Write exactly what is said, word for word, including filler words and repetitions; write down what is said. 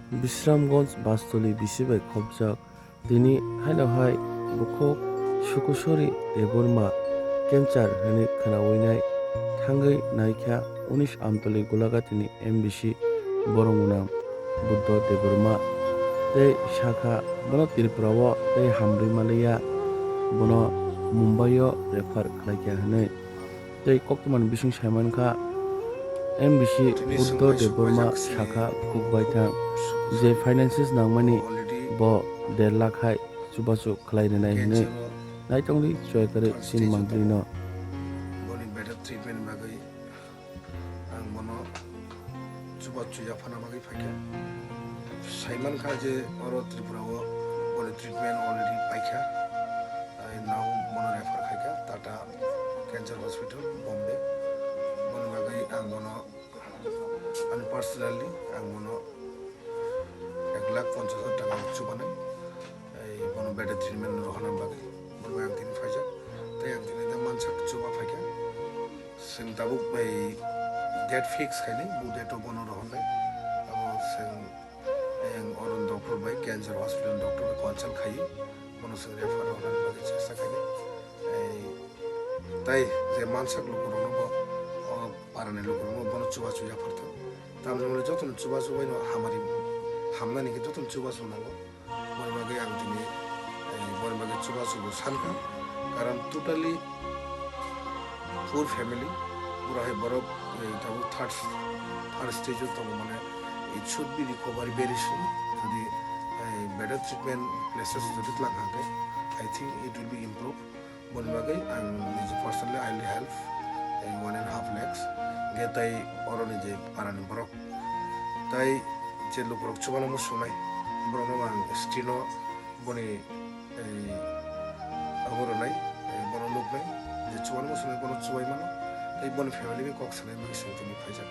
Bisramganj Bastoli bisi bai khopjak. Tini haino hai bukhuk Sukusori Debbarma cancer hwnwi khwnawi nai thangwi naikha unis Amtoli Golagatini M B C Borongmunam Buddho Debbarma tei sakha bono Tripura o tei hamrwi manliya, bono Mumbai o refer khlaikha hwnwi. Tei koktwmani bising saimankha, M B C Buddho Debbarma sakha, kukbai thang je finances nangmani bo der lakh hai chubachu khlai rwnai hwnwi. Naitongdi chwrai kwrwi chini mantri no. Boni better treatment bagwi ang bono chubachu yaphana bagwi phaikha. Saimankha je oro Tripura o boni treatment already paikha. Ai now bono refer khaikha Tata Cancer Hospital, Bombay. Boni bagwi ang bono, ani personally ang bono ek lakh ponchash hajar taka chubanai. Ai bono better treatment rohorna bagwi. Boni bagwi ang tini phaijak. Tei ang tini da mansak chuba phaikha. Chwng tabuk bai date fix khainai, bo date o bono rohornai. Abo chwng Ayang oro doctor bai, cancer hospital doctor bai consult khai, bono chwng refer rwna bagwi chesta khainai. Ei, tai je mansak lukurokno bo, o parani lukurokno bono chubachu yapharthang. Tamni hwnwi jotono chubachu baino hamari, hamnani khe jotono chubachu nango. Boni bagwi ang tini, ei, boni bagwi chubachu bo sankha. Karon totally poor family, borok hai borok, eh, tabuk third, third stage o tongo, mane it should be recovery very soon. Jodi, eh, better treatment places jodi twlang kha khe, I think it will be improved. Boni bagwi ang niji personally I will help, eh, one and half lakhs. Ge tai oroni je parani borok, tai je lukurok chubano muchungnai, borokno ang screen o boni, eh, abo rwnai, eh, bono nuknai, je chubano muchungnai bono chubai mano, tei boni family bai kok sanai bagwi chwng tini phaijak.